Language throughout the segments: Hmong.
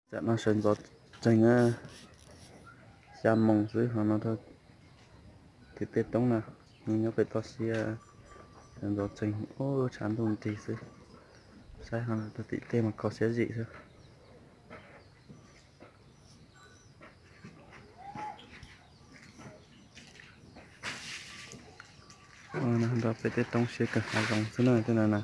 Tam no sawv ntxov tsees xya moos xwb ho no rau tim tej roob na, nyob pem toj siab, sawv ntxov tsees, tshav ntuj nrig xwb. Saib ho rau tim tej mas kho siab zim xwb. Nrog peb tej roob siab kawg hav zoov xwb na tej no na.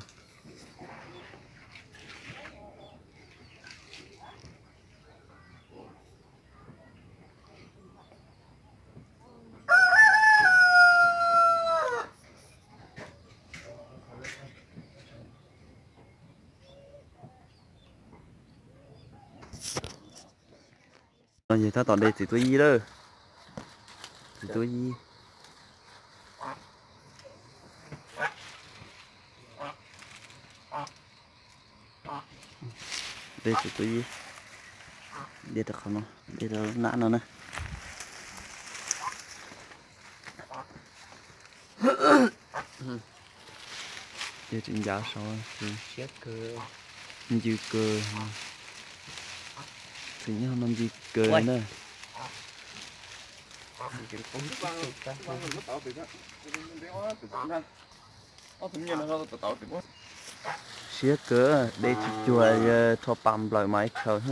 Yog tab tom de txiv tuab yib lawm. Txiv tuab yib. De txiv tuab yib. De rau qhov no, de rau nab no na. Ces tsis ncav saud, ncw kawg. Txiv nyob no ncw kawg na. Siab kawg, de tsis cuag, rho pas nplawm mas ib khaws.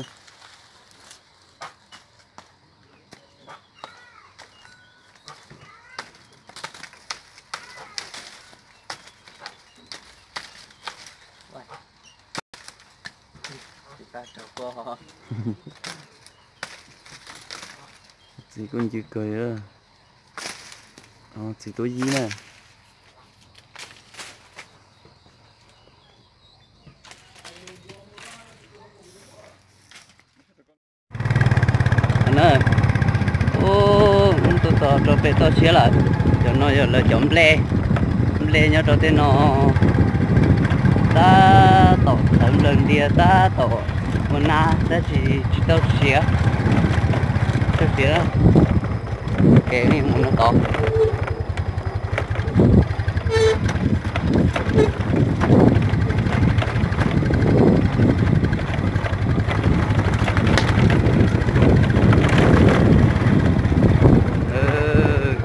Txiv kuj ncw kawg. Txiv tuab yib na. Ub, tuaj txog rau pem toj siab lawm. Cov no yog lawv cov nplej, nplej nyob rau tej no tab tom tawv nplawg ntias tab tom ua nab tab sis tsis tau siav, tsis tau siav. Kev mus no tod.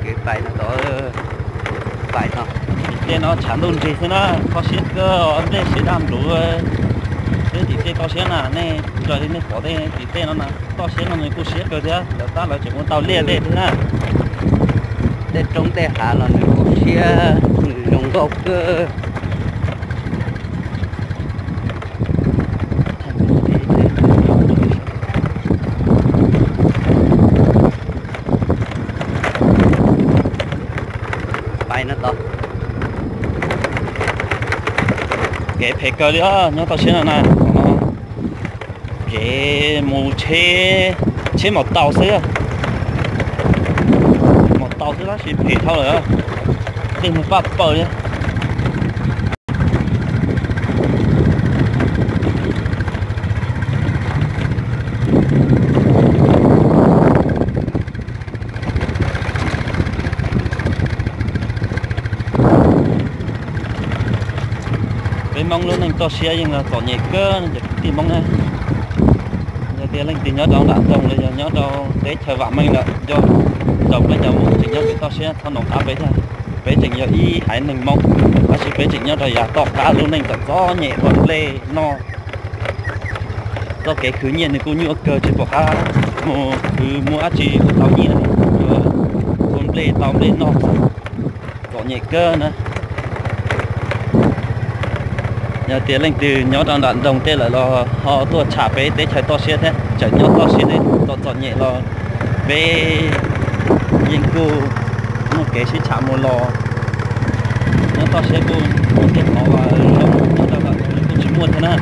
Kev pais no tod, pais no. Tej no tshav ntuj nrig xwb na, kho siab kawg, nplej siav daj npluv. Tej tim tej toj siab na, nej raws li nej pom tej tim tej no na, toj siab no nws kuj siab kawg thiab, lawv tab lawv tseem ua tau liaj tej thiab na. Tej roob tej hav los nws kuj siab, nws zoo nkauj kawg. Pais no tod. Kev phem kawg li os, nyob toj siab no na. Kev mus tsheb, tsheb maum taus xwb, maum taus xwb tab sis phem dhau lawm, dej nag paj paws li. Peb Hmoob lub neej toj siab yeej txom nyem kawg cov kwv tij Hmoob na. Yog tias leej twg nyob rau nram nroog los yog nyob rau teb chaws vam meej lawm, nco ntsoov peb cov Hmoob tseem nyob pem toj siab txhob nco qab peb thiab. Peb tseem yog ib haiv neeg Hmoob, tab sis peb tseem nyob rau yav tom qab lub neej txom txom nyem ua nplej noj. Txoj kev khwv nyiaj nws kuj nyuaj kawg tsis pom qab mus khwv muaj dab tsi ua tau nyiaj li, yuav ua nplej tau nplej noj, txom nyem kawg na. Yog tias leej twg nyob rau nram nroog tej lawm los ho tuaj tsham peb teb chaws toj siab thiab, tseem nyob toj siab tej txom txom nyem los peb yeej kuj muaj kev sib tsham mus los. Nyob toj siab kuj muaj tej qhov zoo, nyob rau nram nroog kuj tsis muaj thiab na.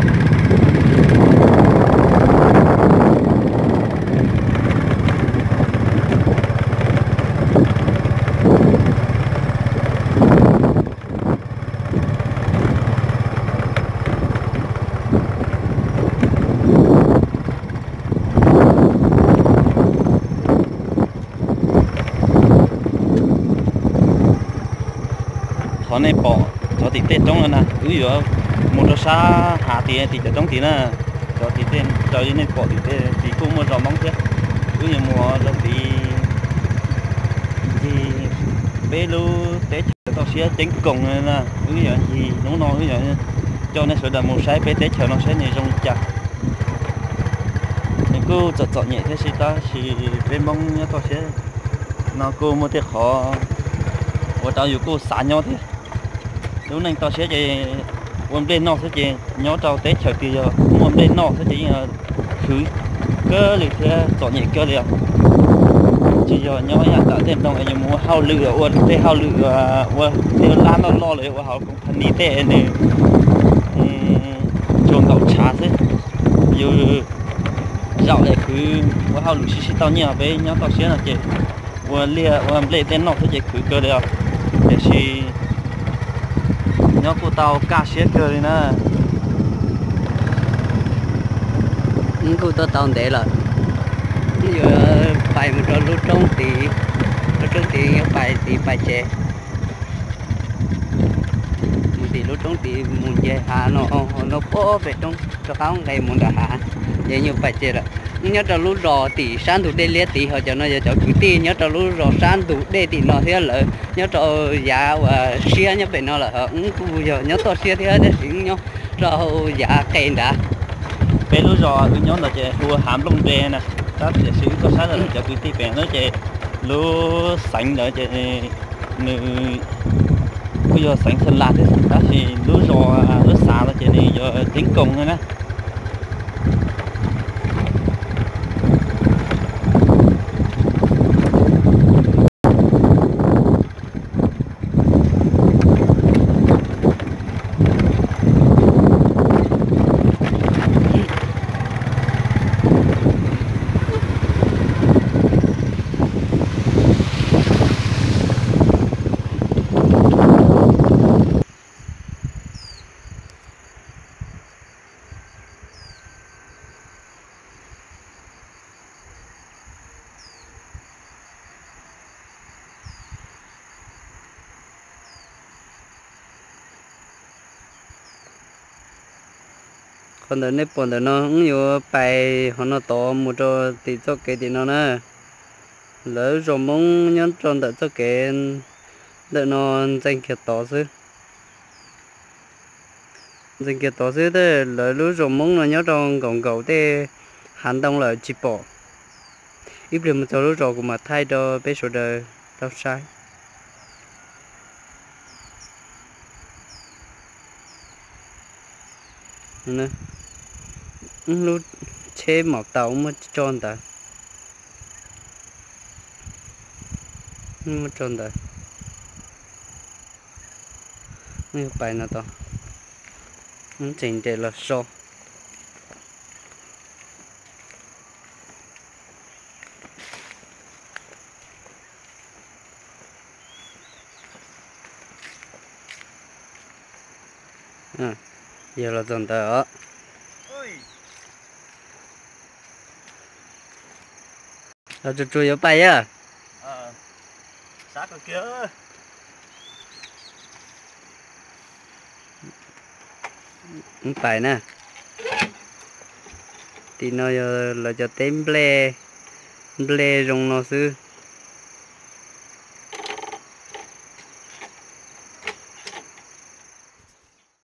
Qhov nej pom cov tim tej roob no na, wb yuav mus rau sab hav tid, tim cov roob tid na. Cov tim Raws li nej pom tim tid kuj muaj zos Hmoob thiab. Wb yuav mus rau tid ncig peb lub teb chaws toj siab ceeb koos na. Wb yuav ncig hnub no wb yuav coj nej sawv daws mus saib peb teb chaws no saib nws zoo li cas. Nws kuj txom txom nyem thiab tab sis peb Hmoob nyob toj siab no kuj muaj tej qhov ua rau yus kuj xav nyob thiab. Lub neej toj siab ces ua nplej noj xwb ces nyob rau teb chaws twg yog muaj nplej noj xwb ces yeej khwv kawg li thiab txom nyem kawg li os. Tsis yog nyob ib yam nram tej nroog yuav mus ua hauj lwm, ua tej hauj lwm, ua tej lab loj loj los ua hauv company tej nws tsuas nkaum tshav xwb. Yus zaum es khwv ua hauj lwm sib sib tau nyiaj, peb nyob toj siab no ces ua liaj ua nplej tej noj xwb ces khwv kawg li os. Tiam sis nyob kuj tau kaj siab kawg li na. Wb kuj tuaj tau ntev lawm, wb yuav pais mus rau lub roob tid, lub roob tid yuav pais tid pais tsev. Mus tim lub roob tid mus nce hav no, no puag pem roob rov qab nqes mus nram hav, ces yuav pais tsev lawm. Wb nyob rau lub zos tim sab ntug dej liab tid, ho cov no yog cov kwv tij nyob rau lub zos sab ntug dej tim no thiab, lawv nyob rau yav uas siab nyob pem no lawm, ho wb kuj yog nyob toj siab thiab tab sis wb nyob rau yav qe nrad. Peb lub zos wb nyob ntawd ces hu ua Hav Nplooj Nre na, tab sis wb tuaj saib lawm cov kwv tij pem no ces lub xeev ntawd ces nws kuj yog xeev Xeeb Las thiab tab sis lub zos lub xav no ces nws yog ceeb koos na. Qhov ntawd nej pom ntawm no wb yuav pais qhov no tod mus rau tim txoj kev tim no na. Lawv zos Hmoob nyob rau ntawm txoj kev ntawm no ntxeev kiag tod xwb. Ntxeev kiag tod xwb, lawv lub zos Hmoob no nyob rau nkaum nkaum tej hav ntoo lawm tsis pom. Ib pliag mus txog lub zos kuv mam thaij rau peb sawv daws tau saib. Lub tsheb maum taus muab tso ntawd, muab tso ntawd. Pais no tod, tseem nres los so. Yog los txog ntawd os. Los tsuag tsuag yuav pais yog. Pais na. Tim no yog lawv cov teb nplej, nplej zoo no xwb.